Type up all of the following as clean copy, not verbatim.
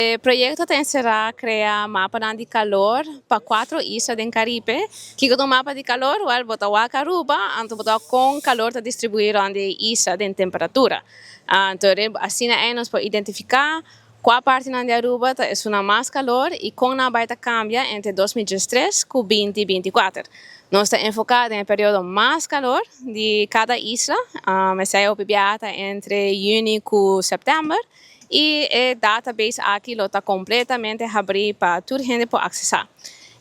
E proyecto ta encera crea mapanan di calor pa cuatro isla den Caribe. Kico ta un mapa di calor? Wel, bo ta wak Aruba, anto bo ta wak con calor ta distribui rond di e isla den temperatura. Anto asina ey nos por identifica cua partinan di Aruba ta esunnan mas calor y con nan bay ta cambia entre 2013 cu 2024. Nos ta enfoca den e periodo mas calor di cada isla, esey hopi biaha ta entre juni cu september. I e database aki lo ta kompletamente habrí pa tur hende por aksesá.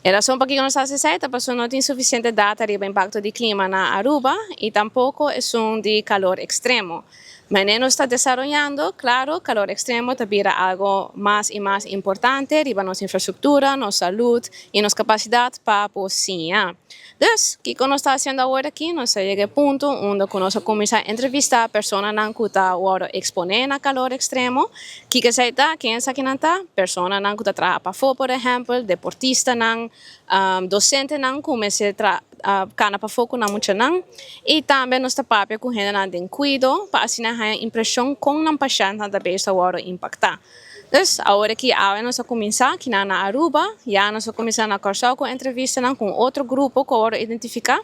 E rason pakiko nos ta hasi esei ta pasobra no tin sufisiente data riba impakto di klima na Aruba i tampoko esun di kalor ekstremo. Manera nos ta desaroyando, klaro, kalor ekstremo ta bira algo mas i mas importante riba nos infrastruktura, nos salud i nos kapasidat pa por siña. Dus, kiko nos ta hasiendo awor aki? Nos a yega e punto unda ku nos a kuminsá entrevistá personanan ku ta wòrdu eksponé na kalor ekstremo. Kiko esei ta? Ken esakinan ta? Personanan ku ta traha pafó, por ehèmpel, deportistanan, dosentenan ku mester kana pafó ku nan muchanan. I tambe nos ta papia ku hendenan den kuido pa asina haña impreshon kon nan pashèntnan ta bes ta wòrdu impaktá. Dus, awor aki awe nos a kuminsá kinan na Aruba, ya nos a kuminsá na Kòrsou ku entrevistanan ku un otro grupo ku a wòrdu identifiká.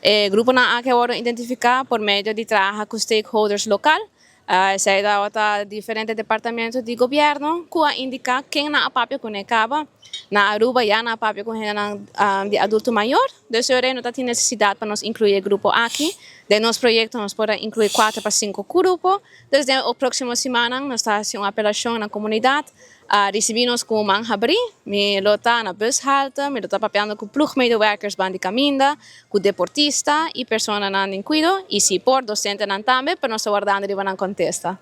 E gruponan aki a wòrdu identifiká por medio di traha ku stakeholders lokal. Esei tabata diferente departamento di gobièrnu ku a indiká ken nan a papia kuné kaba. Na Aruba ya nan a papia ku hendenan di adulto mayor, dus e ora no ta tin nesesidat pa nos inkluí e grupo aki. Den nos proyekto nos por a inkluí kuater pa sinku grupo. Dus den e próksimo simannan nos ta hasi un apelashon na komunidat a risibí nos ku man habrí. Mi lo ta na bushalte, mi lo ta papiando ku ploegmedewerkers ban di kaminda, ku deportista i personanan den kuido i si por dosentenan tambe, pero nos ta wardando riba nan kontesta.